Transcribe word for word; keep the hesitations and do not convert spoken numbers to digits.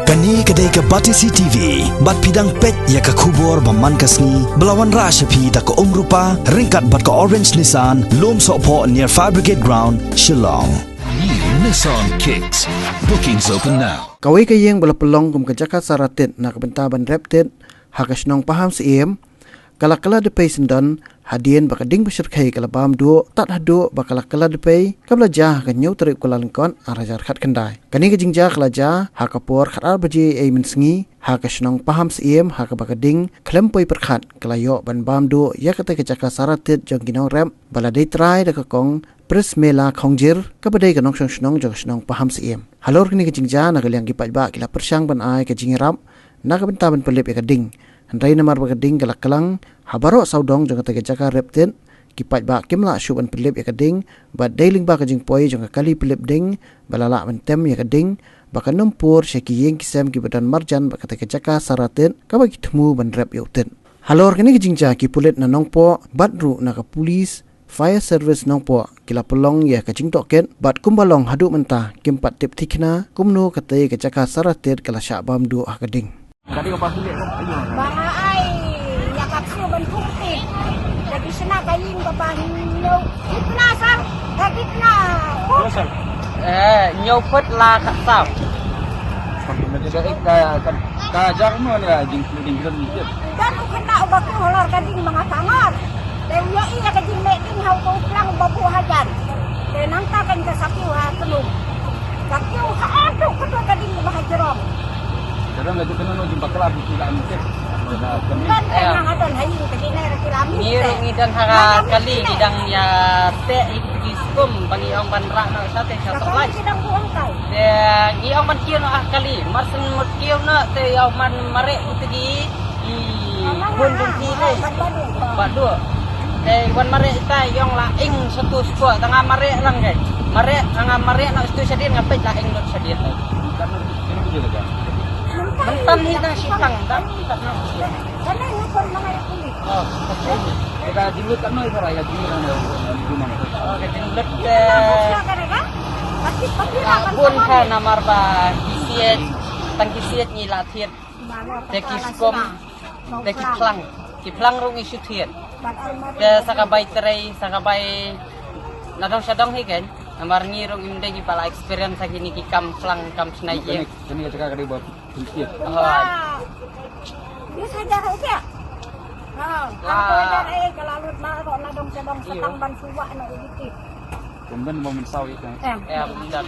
Kane ka dei ka Batesi T V, bad phi dang peit ïa ka khubor ba man ka sngi, ba la wanrah sha phi da ka Umrupa, ryngkat bad ka Orange Nissan, Lumsohphoh near Fire Brigade Ground, Shillong. New Nissan Kicks. Bookings open now. Kawei ka ïing ba la pynlong kum ka jaka sara tit na ka bynta ban rep tit ha ka shnong Pahamsyiem, ka la kylla dpei syndon, hadien ba ka ding ba shyrkhei ka la bam duh, tad haduh ba ka la kylla dpei, kaba la jia ha ka hynñiew tarik Kyllalyngkot, ar hajar khatkhyndai. Kane ka jingjia ka la jia ha ka por khatar baje ei mynsngi, ha ka shnong Pahamsyiem, ha kaba ka ding khlem poi pyrkhat ka la ïoh ban bam duh ïa katei ka jaka sara tit jong ki nongrep ba la dei trai da ka kong Prismela Khongjir, kaba dei ka nongshong shnong jong ka shnong Pahamsyiem. Halor kane ka jingjia, na ka liang ki paidbah ki la pyrshang ban ai ka jingïarap na ka bynta ban pynlip ïa ka ding. Hynrei namar ba ka ding ka la klang ha baroh sawdong jong katei ka jaka rep tit, ki paidbah kim lah shuh ban pynlip ïa ka ding, bad dei lyngba ka jingpoi jong ka kali pynlip ding ba la lah ban tem ïa ka ding, ba kan ym pur sha ki ïing ki sem kiba don marjan bad katei ka jaka sara tit kaba ki thmu ban rep ïa u tit. Halor kane ka jingjia, ki pulit na Nongpoh bad ruh na ka police Fire Service Nongpoh ki la pynlong ïa ka jingtohkit, bad kumba long haduh mynta kim pat tip thikna kumno katei ka jaka sara tit ka la shah bam duh ha ka ding. Ba nga ai ïa ka ksu ban pur ti. Jadi sna ka ïing kaba hynñiew. Kitna sal? Eh, kitna? Eh, hynñiew phut la ka saw. Ka, ka, ka, ka jar mo na jing, jing, jing, jing. Dan u khynnah uba kiew halor ka ding ba nga ka ngar. Te u ïohi ïa ka jingmeh ding ha uto u plang uba buh hajan. Te nangta kan ka sa kiew ha tlung. Ka kiew ha atu ka tu ka ding ba ha jrong. Ka dang lagi kena no jumpa kelab di sini, kan? Kan, kan, nga don ha ïing ka jingeh ka kilam. Ngi ruh ngi don ha ka kali, ngi dang ïa teh ïa ki skum ba ngi ong ban rah noh shatei sha toh lai. Ka kali ki dang buh hangtai. Te ngi ong ban kiew noh ha kali, mar syn mut kiew noh te ïa ong ban mareh ïa ki. Ih, bun bun ti dei. Bad duh. Te wan mareh ita ïong la ing satu squat tanga mareh lang kai. Mareh tanga mareh na stu shadien nga peit la ing lut shadien. Mentan hi dang sitang dang. Oh, okay. Ka jinglut kan noi sarai ka jinglut kan noi. Oh, ka jinglut ke. Bun ka namar ba kisiet tang kisiet ngi la thiet. Te ki skom, te ki phlang, ki phlang ruh ngi shu thied. Te sa ka bai trei, sa ka bai na dong sha dong hi kan. Namar ngi ruh ngim dei kiba la experience ha kine ki kam phlang, kam shnai ïing. Kane, kane ka jaka ka dei ba pyntied. Hooid. Bis hajar rupiah. Ha, ka bai da ei ka la lut na dong, na dong sha dong sa tang ban shu wah na u biti. Kumban ba mynsaw ïa ka. Em, em, dan.